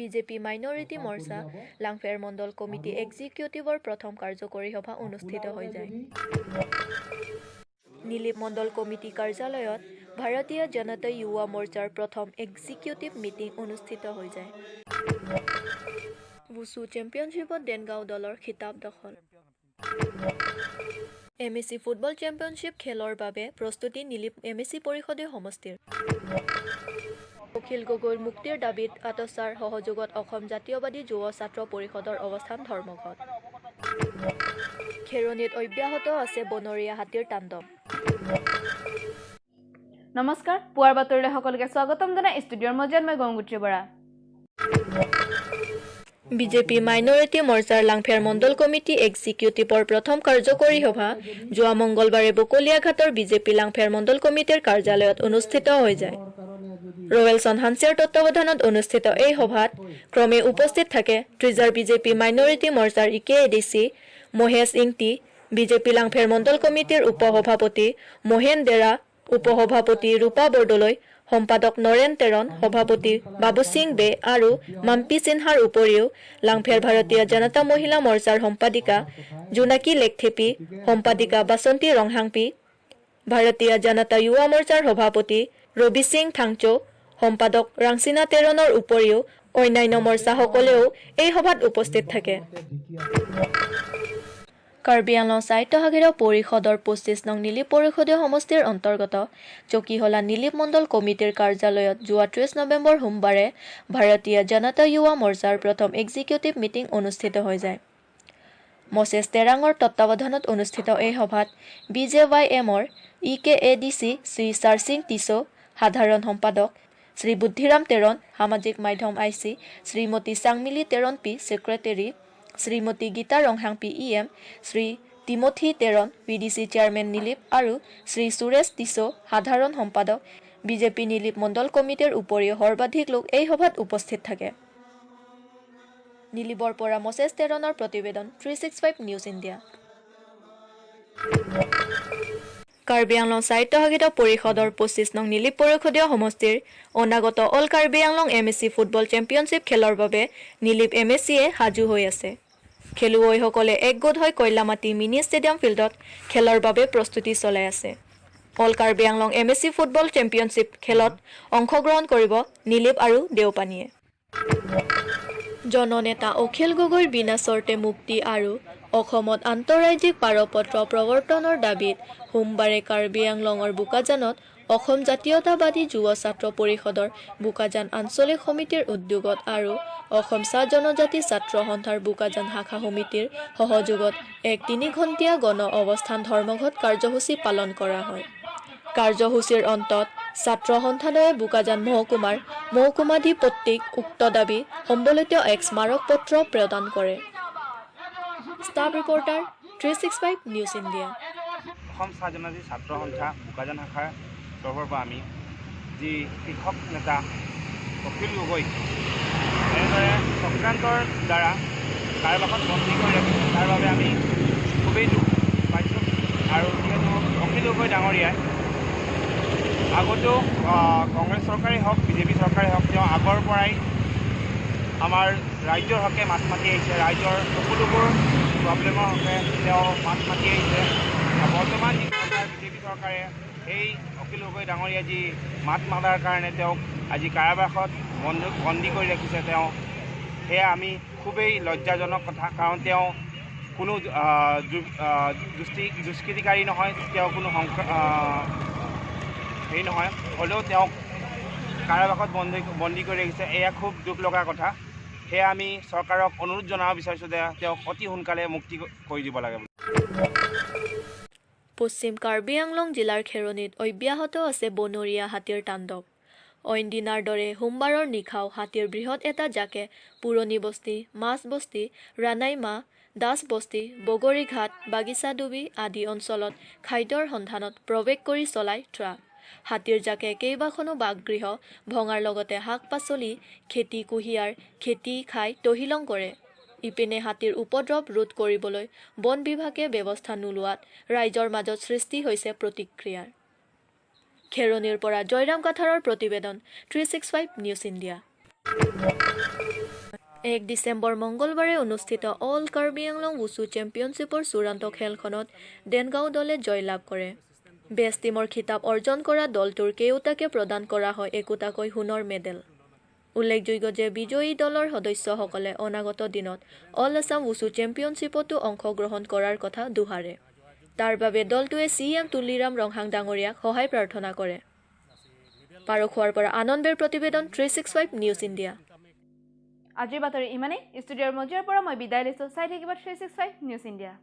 BJP minority মৰ্চা লাংফেৰ মণ্ডল committee এক্সিকিউটিভৰ প্ৰথম কাৰ্যকৰী সভা অনুষ্ঠিত হৈ যায়। নিলিপ মণ্ডল কমিটি কাৰ্যালয়ত ভাৰতীয় জনতা যুৱ মৰ্চাৰ প্ৰথম এক্সিকিউটিভ মিটিং অনুষ্ঠিত হৈ যায়। ৱুচু চেম্পিয়নশ্বিপত দেনগাঁও দলৰ খিতাপ দখল। এমএচি ফুটবল চেম্পিয়নশ্বিপ খেলৰ বাবে প্ৰস্তুতি নিলিপ এমএচি পৰিষদীয় সমষ্টিৰ। অখিল গগৈৰ মুক্তিৰ দাবীত আটছাৰ সহযোগত অসম জাতীয়বাদী যুৱ ছাত্ৰ পৰিষদৰ অৱস্থান ধৰ্মঘট। খেৰণিত অব্যাহত আছে বনৰীয়া হাতীৰ তাণ্ডৱ। নমস্কাৰ, পুৱাৰ বাতৰিলৈ সকলোকে স্বাগতম জনাই ষ্টুডিঅ'ৰ মজিয়াত মই গংগোত্ৰী বৰা। বিজেপি মাইনৰিটি মৰ্চাৰ লাংফেৰ মণ্ডল কমিটি এক্সিকিউটিভৰ প্ৰথম কাৰ্যকৰী সভা যোৱা মংগলবাৰে বকলীয়াঘাটৰ বিজেপি লাংফেৰ মণ্ডল কমিটিৰ কাৰ্যালয়ত অনুষ্ঠিত হৈ যায়। ৰয়েলছন হানছিয়াৰ তত্ত্বাৱধানত অনুষ্ঠিত এই সভাত ক্ৰমে উপস্থিত থাকে ট্ৰিজাৰ বিজেপি মাইনৰিটি মৰ্চাৰ E K A D C Mahesh Ingti, BJP Langpher মণ্ডল কমিটিৰ উপ সভাপতি মহেন ডেৰা, উপ সভাপতি ৰূপা বৰদলৈ, সম্পাদক নৰেন তেৰণ, সভাপতি বাবু সিং বে আৰু মাম্পী সিনহাৰ উপৰিও লাংফেৰ ভাৰতীয় জনতা মহিলা মৰ্চাৰ সম্পাদিকা জোনাকী লেখথেপী, সম্পাদিকা বাসন্তী ৰংহাংপী, ভাৰতীয় জনতা যুৱ মৰ্চাৰ সভাপতি ৰবি সিং থাংচো, সম্পাদক ৰাংচিনা তেৰণৰ উপৰিও অন্যান্য মৰ্চাসকলেও এই সভাত উপস্থিত থাকে। কাৰ্বি আংলং স্বায়ত্তশাসিত পৰিষদৰ 25 নং নিলিপ পৰিষদীয় সমষ্টিৰ অন্তৰ্গত চকীহলা নিলিপ মণ্ডল কমিটিৰ কাৰ্যালয়ত যোৱা 30 নৱেম্বৰ সোমবাৰে ভাৰতীয় জনতা যুৱ মৰ্চাৰ প্ৰথম এক্সিকিউটিভ মিটিং অনুষ্ঠিত হৈ যায়। মছেছ তেৰাঙৰ তত্ত্বাৱধানত অনুষ্ঠিত এই সভাত বি জে ৱাই এমৰ ই K A D C Shri চাৰছিং টিছ', সাধাৰণ সম্পাদক শ্ৰী বুদ্ধিৰাম তেৰণ, সামাজিক মাধ্যম I C Shrimati Changmili Teron P secretary, Shrimati Gita Ronghangpi E M, Shri Timothy Teron V D C chairman Nilip আৰু শ্ৰী সুৰেশ টিছ' সাধাৰণ সম্পাদক বিজেপি নিলিপ মণ্ডল কমিটিৰ উপৰিও সৰ্বাধিক লোক এই সভাত উপস্থিত থাকে। নিলিবৰ পৰা মছেছ তেৰণৰ প্ৰতিবেদন, 365 নিউজ ইণ্ডিয়া। কাৰ্বি আংলং স্বায়ত্তশাসিত পৰিষদৰ 25 নং নিলিপ পৰিষদীয় সমষ্টিৰ অনাগত all Karbi Anglong MAC football championship খেলৰ বাবে নিলিপ এমএচিয়ে সাজু হৈ আছে। খেলুৱৈসকলে একগোট হৈ কয়লামাটি মিনি ষ্টেডিয়াম ফিল্ডত খেলৰ বাবে প্ৰস্তুতি চলাই আছে। All Karbi Anglong MAC football championship খেলত অংশগ্ৰহণ কৰিব নিলিপ আৰু দেওপানীয়ে। জননেতা অখিল গগৈৰ বিনা চৰ্তে মুক্তি আৰু অসমত আন্তঃৰাজ্যিক পাৰপত্ৰ প্ৰৱৰ্তনৰ দাবীত সোমবাৰে কাৰ্বি আংলঙৰ বোকাজানত অসম জাতীয়তাবাদী যুৱ ছাত্ৰ পৰিষদৰ বোকাজান আঞ্চলিক সমিতিৰ উদ্যোগত আৰু অসম চাহ জনজাতি ছাত্ৰ সন্থাৰ বোকাজান শাখা সমিতিৰ সহযোগত এক 3 ঘণ্টীয়া গণ অৱস্থান ধৰ্মঘট কাৰ্যসূচী পালন কৰা হয়। কাৰ্যসূচীৰ অন্তত ছাত্ৰ সন্থাদ্বয়ে বোকাজান মহকুমাৰ মহকুমাধিপতিক উক্ত দাবী সম্বলিত এক স্মাৰকপত্ৰ প্ৰদান কৰে। Staff reporter, 365 news India. Assam চাহ জনজাতি ছাত্ৰ সন্থা বোকাজান শাখাৰ তৰফৰ পৰা আমি যি কৃষক নেতা অখিল গগৈক এনেদৰে চক্ৰান্তৰ দ্বাৰা কাৰাবাসত বন্দী কৰি ৰাখিছে, তাৰ বাবে আমি খুবেই দুখ পাইছোঁ। আৰু যিহেতু অখিল গগৈ ডাঙৰীয়াই আগতেও কংগ্ৰেছ চৰকাৰেই হওক, বিজেপি চৰকাৰেই হওক, তেওঁ আগৰ পৰাই আমাৰ ৰাজ্যৰ হকে মাত মাতি আহিছে। ৰাজ্যৰ সকলোবোৰ প্ৰব্লেমৰ হকে তেওঁ মাত মাতি আহিছে। আৰু বৰ্তমান যি চৰকাৰ, বিজেপি চৰকাৰে সেই অখিল গগৈ ডাঙৰীয়া যি মাত মাতাৰ কাৰণে তেওঁক আজি কাৰাবাসত বন্দী কৰি ৰাখিছে তেওঁ, সেয়া আমি খুবেই লজ্জাজনক কথা। কাৰণ তেওঁ কোনো দুষ্কৃতিকাৰী নহয়, তেওঁ কোনো হেৰি নহয়, হ'লেও তেওঁক কাৰাবাসত বন্দী কৰি ৰাখিছে। এয়া খুব দুখ লগা কথা। সেয়া আমি চৰকাৰক অনুৰোধ জনাব বিচাৰিছোঁ যে তেওঁক অতি সোনকালে মুক্তি কৰি দিব লাগে বুলি। পশ্চিম কাৰ্বি আংলং জিলাৰ খেৰণিত অব্যাহত আছে বনৰীয়া হাতীৰ তাণ্ডৱ। অইন দিনাৰ দৰে সোমবাৰৰ নিশাও হাতীৰ বৃহৎ এটা জাকে পুৰণি বস্তি, মাজবস্তি, ৰানাইমা, দাসবস্তি, বগৰীঘাট, বাগিচাডুবি আদি অঞ্চলত খাদ্যৰ সন্ধানত প্ৰৱেশ কৰি চলায় ত্ৰাস। হাতীৰ জাকে কেইবাখনো বাসগৃহ ভঙাৰ লগতে শাক পাচলি খেতি, কুঁহিয়াৰ খেতি খাই তহিলং কৰে। ইপিনে হাতীৰ উপদ্ৰৱ ৰোধ কৰিবলৈ বন বিভাগে ব্যৱস্থা নোলোৱাত ৰাইজৰ মাজত সৃষ্টি হৈছে প্ৰতিক্ৰিয়াৰ। খেৰণিৰ পৰা জয়ৰাম কাথাৰৰ প্ৰতিবেদন, 365 নিউজ ইণ্ডিয়া। 1 ডিচেম্বৰ মংগলবাৰে অনুষ্ঠিত অল কাৰ্বি আংলং ৱুচু চেম্পিয়নশ্বিপৰ চূড়ান্ত খেলখনত দেনগাঁও দলে জয়লাভ কৰে। বেষ্ট টীমৰ খিতাপ অৰ্জন কৰা দলটোৰ কেওটাকে প্ৰদান কৰা হয় একোটাকৈ সোণৰ মেডেল। উল্লেখযোগ্য যে বিজয়ী দলৰ সদস্যসকলে অনাগত দিনত অল আছাম ৱুচু চেম্পিয়নশ্বিপতো অংশগ্ৰহণ কৰাৰ কথা দোহাৰে। তাৰ বাবে দলটোৱে চি এম তুলিৰাম ৰংহাং ডাঙৰীয়াক সহায় প্ৰাৰ্থনা কৰে। পাৰখোৱাৰ পৰা আনন্দেৰ প্ৰতিবেদন, 365 নিউজ ইণ্ডিয়া। আজিৰ বাতৰি ইমানেই। ষ্টুডিঅ'ৰ মজিয়াৰ পৰা মই বিদায় লৈছোঁ। চাই থাকিব 365 নিউজ ইণ্ডিয়া।